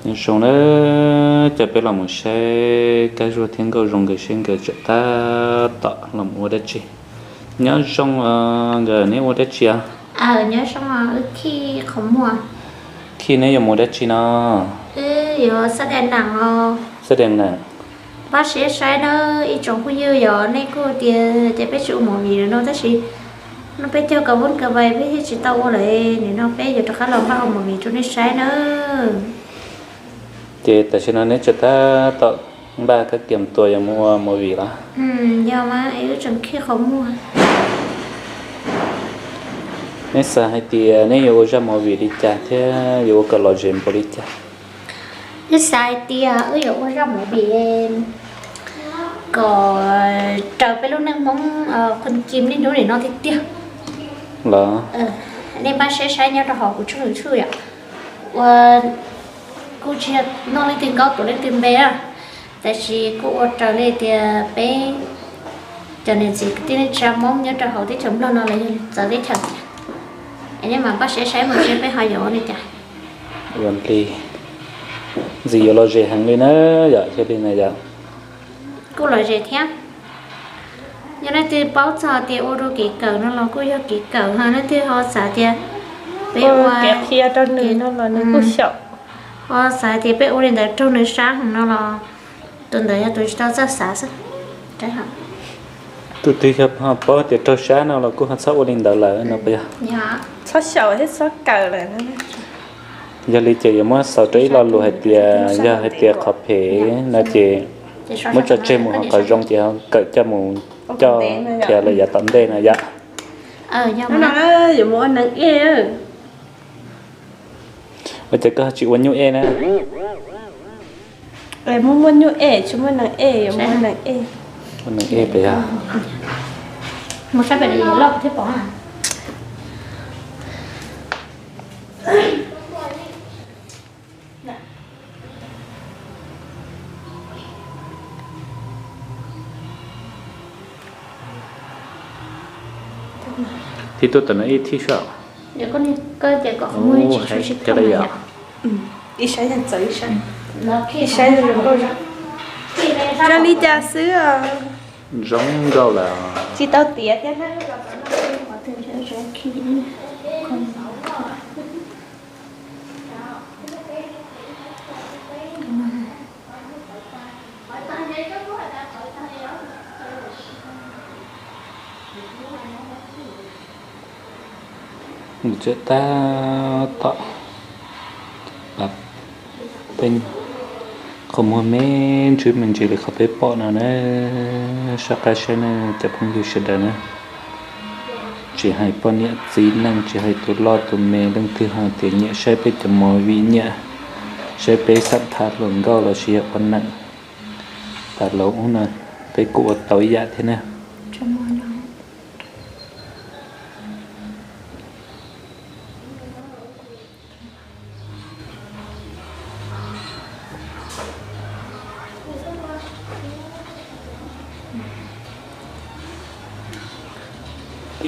Nyob zoo na, coj peb los mus saib Kab Zuag thiab Nkauj Zoo nkawd seb nkawd tseem tab tom los mus ua dab tsi. Nyob zoo, nkawd neb ua dab tsi os? Nyob zoo, wb khij qhov muag. Khij neb yuav mus dab tsi no? Wb yuav xab dees nees os. Xab dees nees. Pab saib saib na, ib tsoom phooj ywg, yog nej kuj tias ces peb tsis ua movie lawm no tab sis no peb cog kav vab kav vais peb thiaj tsis tau ua lawm, nim no peb yuav rov qab los npaj ua movie rau nej saib na. Ces tam sim no neb tseem tab tom npaj kab kiam tua yuav mus ua movie los? Yog mas, wb tseem khij qhov muag. Neb xav hais tias neb yuav ua zaj movie li cas thiab yuav ua kom lom zem npaum li cas? Wb xav hais tias wb yuav ua zaj movie kom raws peb lub neej Hmoob qhov ci niaj hnub nim no tiag tiag los. Nej pab saib saib nyob rau hauv kuv tshooj YouTube yom. Ua, kuj tsis yog noj leej twg nkaub tuav leej twg npe na, tab sis kuj ua raws li tias peb cov niam txiv kwv tij neej tsa Hmoob nyob rau hauv teb chaws Nplog no los yog txawv teb chaws tias, nej mam pab saib saib mus seb peb ho yuav ua li cas. Ua li, ntxim yuav lom zem heev li na yom, yog li na yom. Kuj lom zem thiab. Yog leej twg paub txog tias ua rau kev kawm no los kuj yog kev kawm, ho leej twg ho xav tias peb ua kev qhia rau nws no los nws kuj xyaum. Ho xav tias peb ua li ntawd raug nws sab heev no los tus ntawd yog tus tsis tau txawj xav xwb. Tus twg yog ho paub tias raug sab no los kuj ho txhob ua li ntawd lawm no puas yog? Txhob xyaum thiab txhob kawm lawm. Yog li ces yuav muab xaus rau ib lo lus hais tias yog hais tias qhov phem no ces muab tso tseg mus, ho qhov zoo ces ho kawm coj mus coj qhia lawm yav tom ntej no yom. Ua cas koj ho tsis ua nyuj ej na? Muaj muaj nyuj ej, tsis muaj nees ej, yuav muaj nees ej. Ua nees ej pes yog. Thib tuaj tom no ib thib saib. Ib sab yog txawv ib sab. Ib sab zoo nkauj zoo. Zoo li cas xwb os. Zoo nkauj lawm. Tsis tau tiav thiab na. Mus tsev tab tom, qhov muag me ntsis me ntsis li qhov peb pom no na. Soj qab saib na cov phooj ywg sawv daws na. Tsis hais poj niam txiv neej, tsis hais tus loj tus me, leej twg hais tias nyiam saib peb cov movie, nyiam saib peb xam thav hluas nkauj los sis yog ua neeg, tas los ub no peb kuj ua tau ib yam thiab na.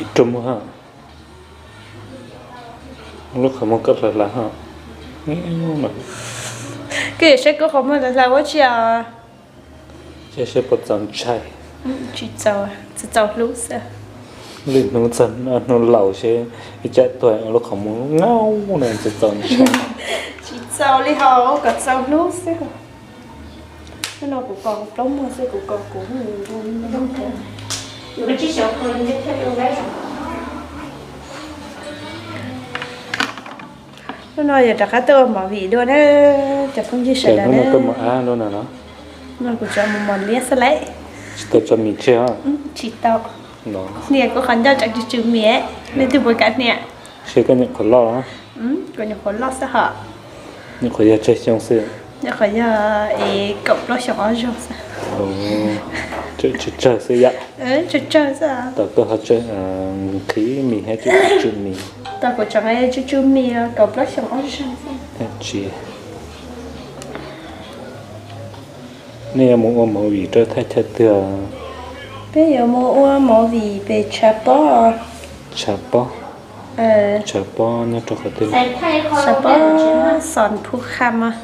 Ib rau muag ha. Lub qhov muag koj hlawv hlawv ha. Koj yuav saib kuv qhov muag hlawv hlawv ua tsi os? Saib saib puas txaus ntshai. Tsis txaus, txaus txaus hlub xwb. Lwm hnub txog hnub laus seb ib tsam tuag lub qhov muag ngaub no txaus txaus ntshai. Tsis txaus li hos, kom txaus hlub xwb. Hnub no kuv kos kuv plaub muag xwb, kuv kos kuv. Hnub no yuav rov qab tuaj ua movie dua na, cov phooj ywg sawv daws na. No kuv tsuas mus mos liab xwb lauj. Tsis tau tso mis tseg os? Tsis tau. Hnia kuv qhov ncauj tseem tsw tsw mis, leej twg puas kam hnia? Seb koj nyuam qhuav loj. Kuv nyuam qhuav loj xwb hos. Nyuam qhuav yog tsawg xyoo xwb? Nyuam qhuav yog kaum plaub xyoo ob zaug xwb. Tsawg tsawg xwb yom? Tsawg tsawg xwb. Tom koj ho tsawg nqhis mis thiab tsw tsw mis? Tom kuv tseem tsw tsw mis kaum plaub xyoo ob zaug xwb. Tsis, nej yuav mus ua movie rau thaj chaw twg? Peb yuav mus ua movie pem Tshav Pob. Tshav Pob? Tshav Pob nyob rau qhov twg? Tshav Pob Xos Phu Kham os.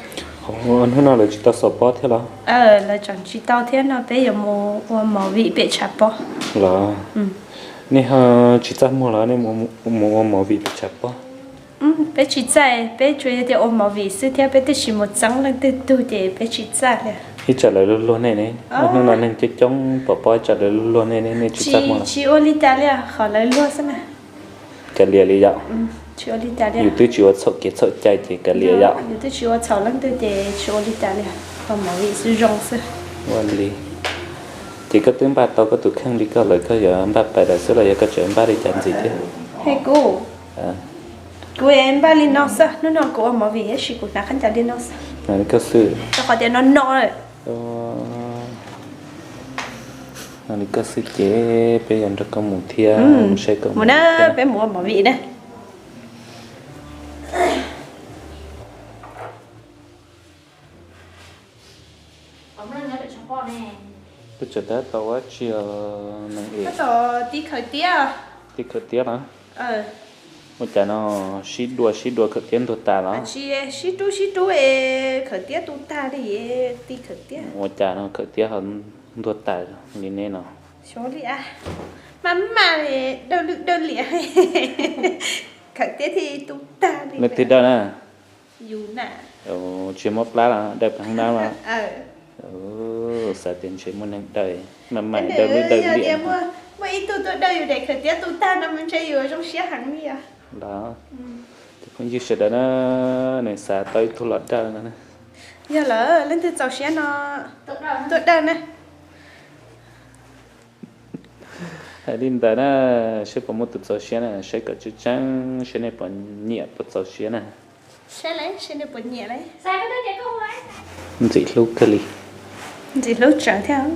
Hnub no lawv tsis tau xaum pob thiab los? Lawv tseem tsis tau thiab no, peb yuav mus ua movie pem tshav pob. Los nej ho tsis txaj muag los nej mus ua movie pem tshav pob? Peb tsis txaj, peb tsuas yog tias ua movie xwb thiab peb twb tsis mus txeeb leej twg tug ces peb tsis txaj li. Ib tsam lawv luag luag nej ne, hnub no neeg coob coob pom pob ib tsam lawv luag luag nej ne, nej tsis txaj muag los? Tsis ua li cas li, qhov lawv luag xwb na. Kav liam li yom? Tsis ua li cas li. Yus twb tsis ua txhaum kev txhaum cai ces kav liam yom? Yus twb tsis ua txhaum leej twg ces tsis ua li cas li. Ua movie xwb zoo xwb. Ua li. Ces koj twb npaj tau koj tus kheej li koj lawm, koj yuav npaj pais lawm xwb los yog koj tseem npaj li cas ntxiv thiab? He kuv, kuv npaj li no xwb, hnub no kuv ua movie tab sis kuv hnav khaub ncaws li no xwb. Rau qhov tias no no. No li koj xwb ces peb yuav nrog koj mus thiab, mus saib koj mus na, peb mus ua movie na. Peb tseem tab tom ua tsi os neeg es? Tib khawm tiab. Tib khawm tiab na. Ua cas no sib dua sib dua khawm tiab ntuag tas los? Sib rub sib rub es khawm tiab tu tag li, tib khawm tiab. Ua cas no khawm tiab ho ntuag tas li ne no? Xyov li a, maj mam li dawb lwj dawb liam, khawm tiab thiaj tu tag li. Leej twg dawb na? Yus na. Tsis muaj plab los dawb pheej nab los? Xav tias ntshe muaj neeg dawb, maj mam dawb lwj dawb liam. Muaj ib tug tuaj dawb yus daim khawm tiab tu tag no mas ntshe yus zoo siab heev li os. Los, cov phooj ywg sawv daws na, nws xav tau ib tug los dawb no. Yog lawm, leej twg txaus siab no tuaj dawb na. Hais li ntawd na, saib puas muaj tus txaus siab na, saib kom tseeb tseeb, saib nej puas nyiam puas txaus siab na. Ntxim hlub kawg li. Ntxim hlub tsawv thiab.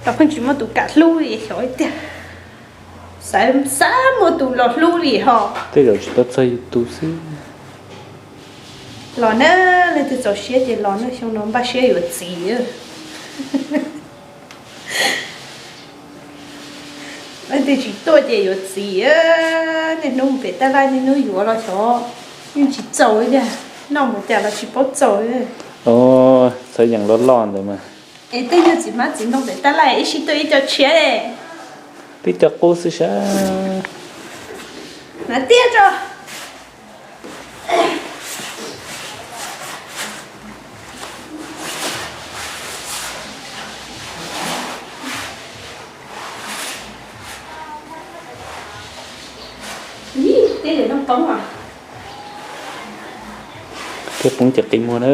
Los pheej tsis muaj tus kam hlub li, xyov tiag. Xav xav muaj tus los hlub li ho. Tej zaum tsis tau txog yus tus xwb. Los na, leej twg txaus siab ces los na, xyoo no npaj siab yuav txiv. Leej twg tsis tuaj ces yuav txiv. Niaj hnub mus pem tab laj, niaj hnub yuav los xyov yeej tsis txaus li tiag, noj mus cas los tsis paub txaus li. Txhawv yees loj loj ntawd mas. Es tej nyuag txiv hmab txiv ntoo pem tab laj ib sij tuaj ib co tshiab. Twb co qub xwb sab. Hnav tiab tso. Ib, tej zaum no poob os. Thiaj poob ces qi muag na.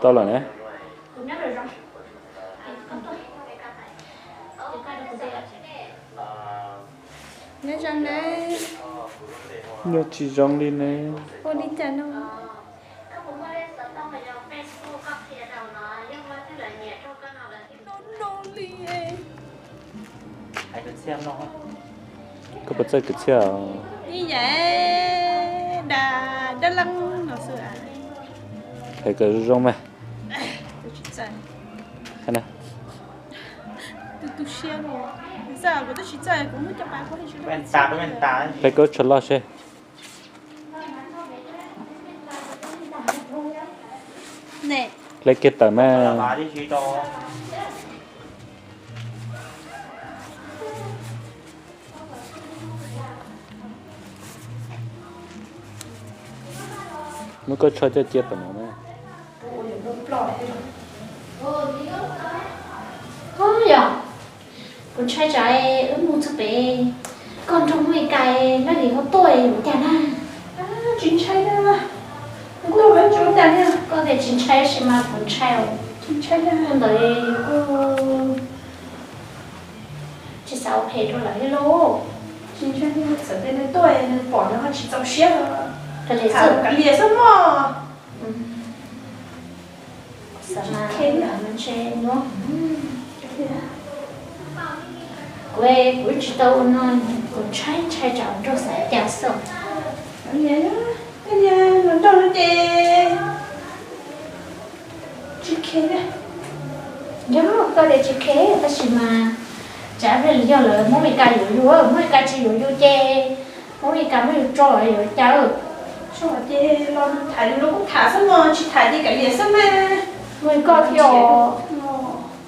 Tau lawm na. Nyob zoo na. Nyob tsis zoo li ne. Ua li cas no? No no li. Koj puas txawj kwv txhiaj? Ib yam da dab leeb no xwb. Hais kom zoo zoo mas. Hais koj tsho loj seb. Hle kiag tawm mas. Muab koj tsho coj cia tom no na. Yog, kuv ntshai tsam wb mus txog pem koj nrog Meskas laj lim ho tuaj ua cas na. Tsis ntshai na, kuv tuaj ua cas na. Koj tias tsis ntshai tab sis mas kuv ntshai. Tsis ntshai na, ntawd kuj tsis xav ua phem rau lawv li lauj. Tsis ntshai, txawm tias nws tuaj nws pom nws ho tsis txaus siab los kav liam xwb mog. Xav mas ntshe nyuaj. Kuv, kuv tsis tau ua no, kuv ntshai ntshai tsam nraug xav cas xwb. Nraug no ces tsis khe. Yog koj tias tsis khe tab sis mas Tsam pliag yog lawv Hmoob Mes Kas yuav yus, Hmoob Mes Kas tsis yuav yus ces Hmoob Mes Kas muab yus tso yuav cas. Tso ces los tham yus los kuj tham xwb mog, tsis tham ces kav liam xwb mas. Mus koj thiab os.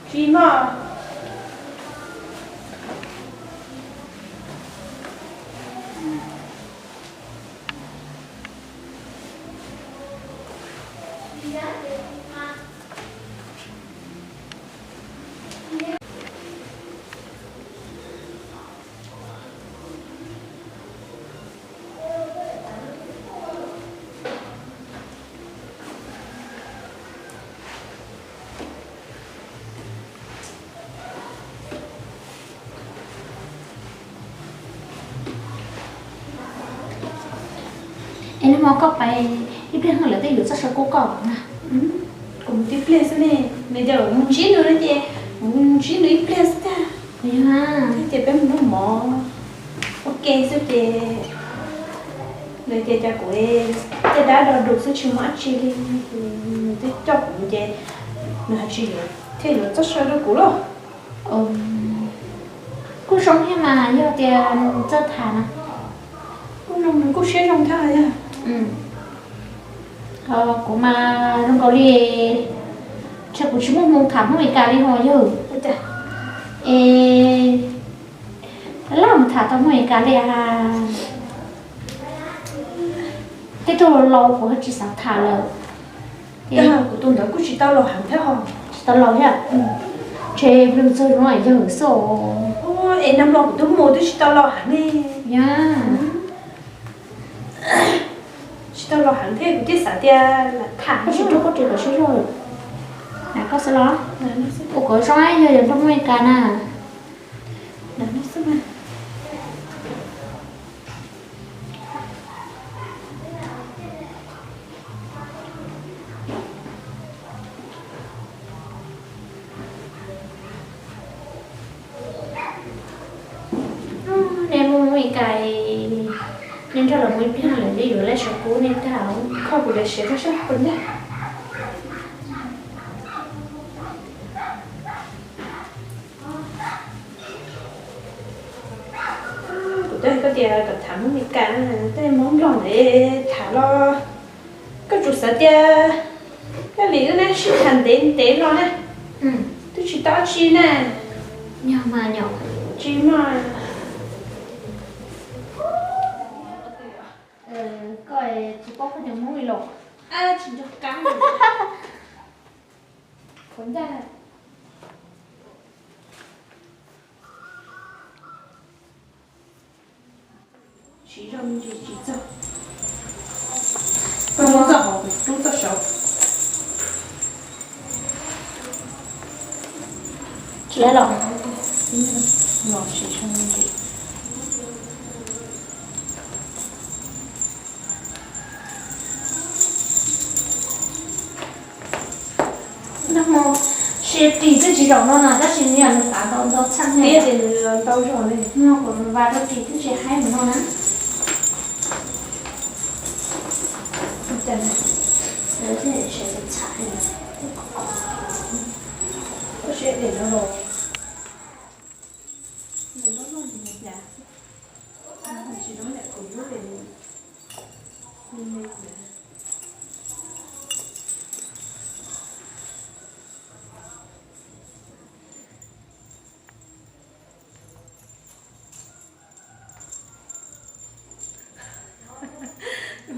Tsis mog. Es nag hmo koj pais ib pliag no lawv twb yuav txoj saw kub koj na. Kuv mus tib pliag xwb ne, nws tias mus ntsib nws no ces mus ntsib nws ib pliag xwb tiag. Tias peb mus noj mov ua ke xwb ces nws tias cas kuv tej dab do dus xwb tsis muaj dab tsi li, nws twb coj kuv mus ces nws hais tsis yuav thiaj yuav txoj saw rau kuv lauj. Kuj zoo thiab mas yog tias nws txawj tham na. Kuj zoo, nws kuj siab zoo thiab yog. Kuv mas zoo nkaus li, ntshe kuv tsis muaj hmoo tham Hmoob Mes Kas li ho yog. Es laj mus tham tau Hmoob Mes Kas li a. Tej tug laus kuv ho tsis xav tham lawm. Kuv tus ntawd kuj tsis tau laus heev thiab ho. Tsis tau laus thiab. Ntshe plhws txog zoo yawg xwb. Es nag hmo kuv twb mus twb tsis tau laus heev li. Yog. Tsis tau laus heev thiab kuv thiaj xav tias lam tham. Koj tsis rub koj ris kom sib zog lawm. Koj xwb los? Ua kom zoo yog yog nrog Hmoob Mes Kas na. Nej mus Hmoob Mes Kas, nej nrog lawv mus ib pliag lawv yuav laj saw kub nej tag. Kho kuv daim siav rau sab puas ncaj. Kuv twb hais koj tias kom tham Hmoob Mes Kas, tej Hmoob Nplog ntawd tham los koj tsum xav tias koj li wb na sib tham ntev ntev no na, twb tsis tau dab tsi na. Tsis muaj. Koj tsis paub koj cov Hmoob li los. Tsis nco qab. Qhov ncaj. Siv zog me ntsis tsis txog. Koj rub txoj hauv, kuv rub txoj saud. Tsis los. Los siv zog me ntsis. Nag hmo sis ris twb tsis zaum no na tab sis nws yog nws tav ntau ntau txheej thiab ces nws ntau zog li. Nag hmo kuv vas rau ris twb tsis haib mus no na.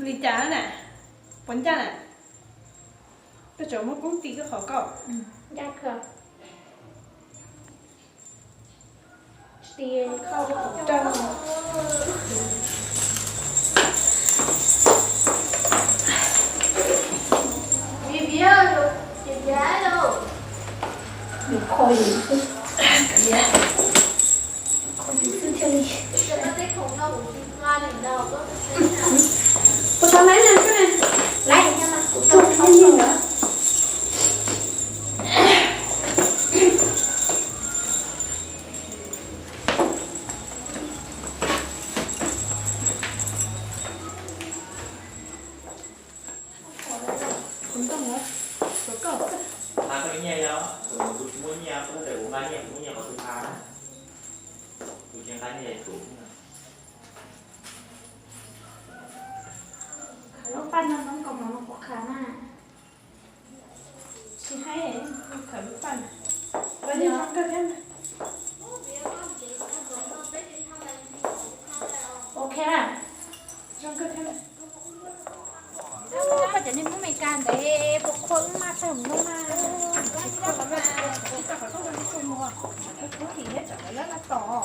Li cas na? Puas ncaj na? Koj tseem muab koob ti koj qhov koj. Kho yus xwb, kho yus xwb thiaj li. Puas tau laib na koj na? Laib, kuv tau tau ntawd. Nqa koj lub nyiaj yog, kuv tsis muaj nyiaj, koj txhob tias kuv nqa nyiaj, kuv muaj nyiaj qhov twg nqa na. Lub paj no zoo nkaus mov no kuv qhav na. Tsis haib, khaws lub paj na. Los yeej zoo kawg thiab. Ok na. Zoo kawg thiab. Koj cov niag Hmoob Meskas ntawd puas qhua wb maj tag mus no mas. Tsis qhua los mas, tsis tau qhov rooj rau lub tus mus. Kub tim thiab tsam lawv laj tos.